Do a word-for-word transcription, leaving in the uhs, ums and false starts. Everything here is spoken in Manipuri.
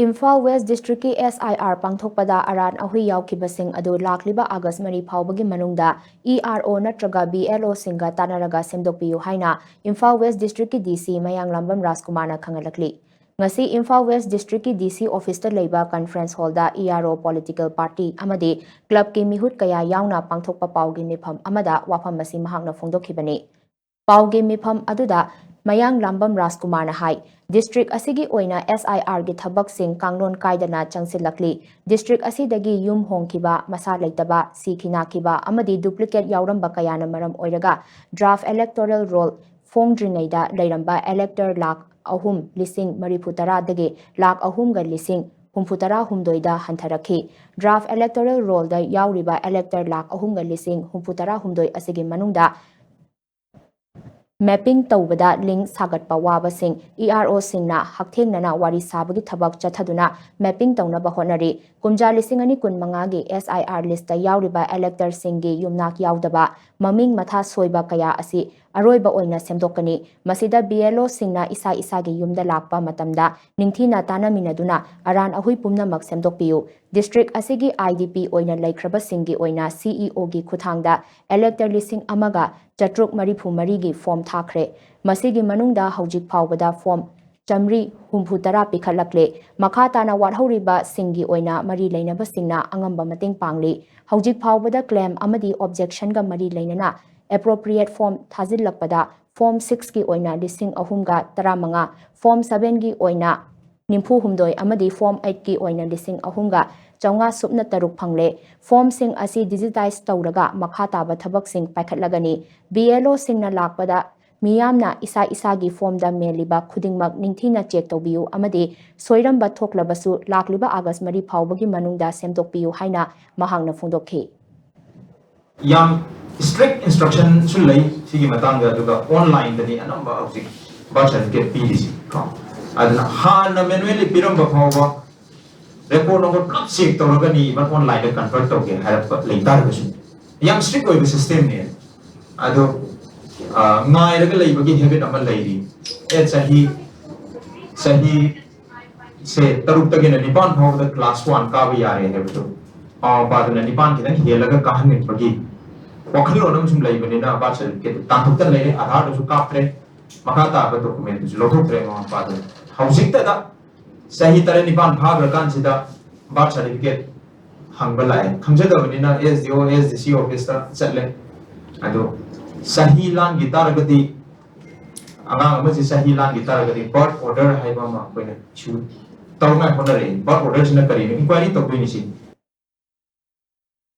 ꯏꯝꯐꯥꯜ ꯋꯦꯁ ꯗꯤꯁꯇ꯭ꯔꯤꯛꯀꯤ ꯑꯦꯁ ꯑꯥꯏ ꯑꯥꯔ ꯄꯥꯡꯊꯣꯛꯄꯗ ꯑꯔꯥꯟ ꯑꯍꯨꯏ ꯌꯥꯎꯈꯤꯕꯁꯤꯡ ꯑꯗꯨ ꯂꯥꯛꯂꯤꯕ ꯑꯥꯒꯁ ꯃꯔꯤ ꯐꯥꯎꯕꯒꯤ ꯃꯅꯨꯡꯗ ꯏ ꯑꯥꯔ ꯑꯣ ꯅꯠꯇ꯭ꯔꯒ ꯕꯤ ꯑꯦꯜ ꯑꯣꯁꯤꯡꯒ ꯇꯥꯟꯅꯔꯒ ꯁꯦꯝꯗꯣꯛꯄꯤꯌꯨ ꯍꯥꯏꯅ ꯏꯝꯐꯥꯜ ꯋꯦꯁ ꯗꯤꯁꯇ꯭ꯔꯤꯛꯀꯤ ꯗꯤ ꯁꯤ ꯃꯌꯥꯡꯂꯥꯝꯕꯝ ꯔꯥꯖꯀꯨꯃꯥꯔꯅ ꯈꯪꯍꯜꯂꯛꯂꯤ꯫ ꯉꯁꯤ ꯏꯝꯐꯥꯜ ꯋꯦꯁ ꯗꯤꯁꯇ꯭ꯔꯤꯛꯀꯤ ꯗꯤ ꯁꯤ ꯑꯣꯐꯤꯁꯇ ꯂꯩꯕ ꯀꯟꯐꯔꯦꯟꯁ ꯍꯣꯜꯗ ꯏ ꯑꯥꯔ ꯑꯣ, ꯄꯣꯂꯤꯇꯤꯀꯦꯜ ꯄꯥꯔꯇꯤ ꯑꯃꯗꯤ ꯀ꯭ꯂꯕꯀꯤ ꯃꯤꯍꯨꯠ ꯀꯌꯥ ꯌꯥꯎꯅ ꯄꯥꯡꯊꯣꯛꯄ ꯄꯥꯎꯒꯤ ꯃꯤꯐꯝ ꯑꯃꯗ ꯋꯥꯐꯝ ꯑꯁꯤ ꯃꯍꯥꯛꯅ ꯐꯣꯡꯗꯣꯛꯈꯤꯕꯅꯤ꯫ ꯄꯥꯎꯒꯤ ꯃꯤꯐꯝ ꯑꯗꯨꯗ ꯃꯌꯥꯡꯂꯥꯝꯕꯝ ꯔꯥꯖꯀꯨꯃꯥꯔꯅ ꯍꯥꯏ, ꯗꯤꯁꯇ꯭ꯔꯤꯛ ꯑꯁꯤꯒꯤ ꯑꯣꯏꯅ ꯑꯦꯁ ꯑꯥꯏ ꯑꯥꯔꯒꯤ ꯊꯕꯛꯁꯤꯡ ꯀꯥꯡꯂꯣꯟ ꯀꯥꯏꯗꯅ ꯆꯪꯁꯤꯜꯂꯛꯂꯤ꯫ ꯗꯤꯁꯇ꯭ꯔꯤꯛ ꯑꯁꯤꯗꯒꯤ ꯌꯨꯝ ꯍꯣꯡꯈꯤꯕ, ꯃꯁꯥ ꯂꯩꯇꯕ, ꯁꯤꯈꯤ ꯅꯥꯈꯤꯕ ꯑꯃꯗꯤ ꯗꯨꯄ꯭ꯂꯤꯀꯦꯠ ꯌꯥꯎꯔꯝꯕ ꯀꯌꯥꯅ ꯃꯔꯝ ꯑꯣꯏꯔꯒ ꯗ꯭ꯔꯥꯐ ꯏꯂꯦꯛꯇꯣꯔꯦꯜ ꯔꯣꯜ ꯐꯣꯡꯗ꯭ꯔꯤꯉꯩꯗ ꯂꯩꯔꯝꯕ ꯏꯂꯦꯛꯇꯔ ꯂꯥꯈ ꯑꯍꯨꯝ ꯂꯤꯁꯤꯡ ꯃꯔꯤꯐꯨ ꯇꯔꯥꯗꯒꯤ ꯂꯥꯈ ꯑꯍꯨꯝꯒ ꯂꯤꯁꯤꯡ ꯍꯨꯝꯐꯨ ꯇꯔꯥ ꯍꯨꯝꯗꯣꯏꯗ ꯍꯟꯊꯔꯛꯈꯤ꯫ ꯗ꯭ꯔꯥꯐ ꯏꯂꯦꯛꯇꯣꯔꯦꯜ ꯔꯣꯜꯗ ꯌꯥꯎꯔꯤꯕ ꯏꯂꯦꯛꯇꯔ ꯂꯥꯈ ꯑꯍꯨꯝꯒ ꯂꯤꯁꯤꯡ ꯍꯨꯝꯐꯨ ꯇꯔꯥ ꯍꯨꯝꯗꯣꯏ ꯑꯁꯤꯒꯤ ꯃꯅꯨꯡꯗ ꯃꯦꯄꯤꯡ ꯇꯧꯕꯗ ꯂꯤꯡ ꯁꯥꯒꯠꯄ ꯋꯥꯕꯁꯤꯡ ꯏ ꯑꯥꯔ ꯑꯣꯁꯤꯡꯅ ꯍꯛꯊꯦꯡꯅꯅ ꯋꯥꯔꯤ ꯁꯥꯕꯒꯤ ꯊꯕꯛ ꯆꯠꯊꯗꯨꯅ ꯃꯦꯄꯤꯡ ꯇꯧꯅꯕ ꯍꯣꯠꯅꯔꯤ꯫ ꯀꯨꯝꯖꯥ ꯂꯤꯁꯤꯡ ꯑꯅꯤ ꯀꯨꯟ ꯃꯉꯥꯒꯤ ꯑꯦꯁ ꯑꯥꯏ ꯑꯥꯔ ꯂꯤꯁꯇ ꯌꯥꯎꯔꯤꯕ ꯏꯂꯦꯛꯇꯔꯁꯤꯡꯒꯤ ꯌꯨꯝꯅꯥꯛ ꯌꯥꯎꯗꯕ, ꯃꯃꯤꯡ ꯃꯊꯥ ꯁꯣꯏꯕ ꯀꯌꯥ ꯑꯁꯤ ꯑꯔꯣꯏꯕ ꯑꯣꯏꯅ ꯁꯦꯝꯗꯣꯛꯀꯅꯤ꯫ ꯃꯁꯤꯗ ꯕꯤ ꯑꯦꯜ ꯑꯣꯁꯤꯡꯅ ꯏꯁꯥ ꯏꯁꯥꯒꯤ ꯌꯨꯝꯗ ꯂꯥꯛꯄ ꯃꯇꯝꯗ ꯅꯤꯡꯊꯤꯅ ꯇꯥꯟꯅꯃꯤꯟꯅꯗꯨꯅ ꯑꯔꯥꯟ ꯑꯍꯨꯏ ꯄꯨꯝꯅꯃꯛ ꯁꯦꯝꯗꯣꯛꯄꯤꯌꯨ꯫ ꯗꯤꯁꯇ꯭ꯔꯤꯛ ꯑꯁꯤꯒꯤ ꯑꯥꯏ ꯗꯤ ꯄꯤ ꯑꯣꯏꯅ ꯂꯩꯈ꯭ꯔꯕꯁꯤꯡꯒꯤ ꯑꯣꯏꯅ ꯁꯤ ꯏ ꯑꯣꯒꯤ ꯈꯨꯠꯊꯥꯡꯗ ꯏꯂꯦꯛꯇꯔ ꯂꯤꯁꯤꯡ ꯑꯃꯒ ꯆꯥꯇ꯭ꯔꯨꯛ ꯃꯔꯤꯐꯨ ꯃꯔꯤꯒꯤ ꯐꯣꯔꯝ ꯊꯥꯈ꯭ꯔꯦ꯫ ꯃꯁꯤꯒꯤ ꯃꯅꯨꯡꯗ ꯍꯧꯖꯤꯛ ꯐꯥꯎꯕꯗ ꯐꯣꯔꯝ ꯆꯥꯃꯔꯤ ꯍꯨꯝꯐꯨ ꯇꯔꯥ ꯄꯤꯈꯠꯂꯛꯂꯦ꯫ ꯃꯈꯥ ꯇꯥꯅ ꯋꯥꯠꯍꯧꯔꯤꯕꯁꯤꯡꯒꯤ ꯑꯣꯏꯅ ꯃꯔꯤ ꯂꯩꯅꯕꯁꯤꯡꯅ ꯑꯉꯝꯕ ꯃꯇꯦꯡ ꯄꯥꯡꯂꯤ꯫ ꯍꯧꯖꯤꯛ ꯐꯥꯎꯕꯗ ꯀ꯭ꯂꯦꯝ ꯑꯃꯗꯤ ꯑꯣꯕꯖꯦꯛꯁꯟꯒ ꯃꯔꯤ ꯂꯩꯅꯅ ꯑꯦꯄ꯭ꯔꯣꯄ꯭ꯔꯤꯌꯦꯠ ꯐꯣꯔꯝ ꯊꯥꯖꯤꯜꯂꯛꯄꯗ ꯐꯣꯔꯝ ꯁꯤꯛꯁꯀꯤ ꯑꯣꯏꯅ ꯂꯤꯁꯤꯡ ꯑꯍꯨꯝꯒ ꯇꯔꯥꯃꯉꯥ, ꯐꯣꯔꯝ ꯁꯚꯦꯟꯒꯤ ꯑꯣꯏꯅ ꯅꯤꯐꯨ ꯍꯨꯝꯗꯣꯏ ꯑꯃꯗꯤ ꯐꯣꯔꯝ ꯑꯩꯠꯀꯤ ꯑꯣꯏꯅ ꯂꯤꯁꯤꯡ ꯑꯍꯨꯝꯒ ꯆꯥꯝꯃꯉꯥ ꯁꯨꯞꯅ ꯇꯔꯨꯛ ꯐꯪꯂꯦ꯫ ꯐꯣꯔꯝꯁꯤꯡ ꯑꯁꯤ ꯗꯤꯖꯤꯇꯥꯏꯖ ꯇꯧꯔꯒ ꯃꯈꯥ ꯇꯥꯕ ꯊꯕꯛꯁꯤꯡ ꯄꯥꯏꯈꯠꯂꯒꯅꯤ꯫ ꯕꯤ ꯑꯦꯜ ꯑꯣꯁꯤꯡꯅ ꯂꯥꯛꯄꯗ ꯃꯤꯌꯥꯝꯅ ꯏꯁꯥ ꯏꯁꯥꯒꯤ ꯐꯣꯔꯝꯗ ꯃꯦꯜꯂꯤꯕ ꯈꯨꯗꯤꯡꯃꯛ ꯅꯤꯡꯊꯤꯅ ꯆꯦꯛ ꯇꯧꯕꯤꯌꯨ ꯑꯃꯗꯤ ꯁꯣꯏꯔꯝꯕ ꯊꯣꯛꯂꯕꯁꯨ ꯂꯥꯛꯂꯤꯕ ꯑꯥꯒꯁ ꯃꯔꯤ ꯐꯥꯎꯕꯒꯤ ꯃꯅꯨꯡꯗ ꯁꯦꯝꯗꯣꯛꯄꯤꯌꯨ ꯍꯥꯏꯅ ꯃꯍꯥꯛꯅ ꯐꯣꯡꯗꯣꯛꯈꯤ꯫ ꯌꯥꯝ ꯏꯁꯇ꯭ꯔꯤꯛ ꯏꯟꯁꯇ꯭ꯔꯛꯁꯟꯁꯨ ꯂꯩ ꯁꯤꯒꯤ ꯃꯇꯥꯡꯗ, ꯑꯗꯨꯒ ꯑꯣꯟꯂꯥꯏꯟꯗꯅꯤ ꯑꯅꯝꯕ ꯍꯧꯖꯤꯛ ꯕꯥꯔꯊ ꯁꯥꯔꯇꯤꯐꯤꯀꯦꯠ ꯄꯤꯔꯤꯁꯤ ꯀꯣ꯫ ꯑꯗꯨꯅ ꯍꯥꯟꯅ ꯃꯦꯅꯨꯋꯦꯜꯂꯤ ꯄꯤꯔꯝꯕ ꯐꯥꯎꯕ ꯔꯦꯀꯣꯔꯗ ꯅꯝꯕꯔ ꯄꯨꯂꯞ ꯆꯦꯛ ꯇꯧꯔꯒꯅꯤ ꯏꯚꯟ ꯑꯣꯟꯂꯥꯏꯟꯗ ꯀꯟꯚꯔꯠ ꯇꯧꯒꯦ ꯍꯥꯏꯔꯛꯄ ꯂꯩ ꯇꯥꯔꯒꯁꯨ꯫ ꯌꯥꯝ ꯏꯁꯇ꯭ꯔꯤꯛ ꯑꯣꯏꯕ ꯁꯤꯁꯇꯦꯝꯅꯦ꯫ ꯑꯗꯣ ꯉꯥꯏꯔꯒ ꯂꯩꯕꯒꯤ ꯍꯦꯕꯤꯠ ꯑꯃ ꯂꯩꯔꯤ꯫ ꯑꯦ ꯆꯍꯤ ꯆꯍꯤ ꯁꯦ ꯇꯔꯨꯛꯇꯒꯤꯅ ꯅꯤꯄꯥꯟ ꯐꯥꯎꯕꯗ class one ꯀꯥꯕ ꯌꯥꯔꯦ ꯍꯥꯏꯕꯗꯣ ꯃꯃꯥ ꯃꯄꯥꯗꯨꯅ ꯅꯤꯄꯥꯟ ꯈꯤꯇꯪ ꯍꯦꯜꯂꯒ ꯀꯥꯍꯟꯅꯤꯡꯕꯒꯤ ꯋꯥꯈꯜꯂꯣꯟ ꯑꯃ ꯁꯨꯝ ꯂꯩꯕꯅꯤꯅ, birth certificate ꯇꯥꯟꯊꯣꯛꯇꯅ ꯂꯩꯔꯦ꯫ ꯑꯥꯙꯥꯔꯗꯨꯁꯨ ꯀꯥꯞꯇ꯭ꯔꯦ, ꯃꯈꯥ ꯇꯥꯕ documentꯗꯨꯁꯨ ꯂꯧꯊꯣꯛꯇ꯭ꯔꯦ ꯃꯃꯥ ꯃꯄꯥꯗꯨꯅ꯫ ꯍꯧꯖꯤꯛꯇꯗ ꯆꯍꯤ ꯇꯔꯦꯠ ꯅꯤꯄꯥꯟ ꯐꯥꯈ꯭ꯔꯀꯥꯟꯁꯤꯗ birth certificate ꯍꯪꯕ ꯂꯥꯛꯑꯦ꯫ ꯈꯪꯖꯗꯕꯅꯤꯅ S D O, S D C officeꯇ ꯆꯠꯂꯦ꯫ ꯑꯗꯣ ꯆꯍꯤ ꯂꯥꯟꯈꯤ ꯇꯥꯔꯒꯗꯤ, ꯑꯉꯥꯡ ꯑꯃꯁꯤ ꯆꯍꯤ ꯂꯥꯟꯈꯤ ꯇꯥꯔꯒꯗꯤ birth order ꯍꯥꯏꯕ ꯑꯃ ꯑꯩꯈꯣꯏꯅ issue ꯇꯧꯅꯉꯥꯏ ꯍꯣꯠꯅꯔꯛꯏ꯫ Birth orderꯁꯤꯅ ꯀꯔꯤꯅꯣ? Inquiry ꯇꯧꯗꯣꯏꯅꯤ ꯁꯤ꯫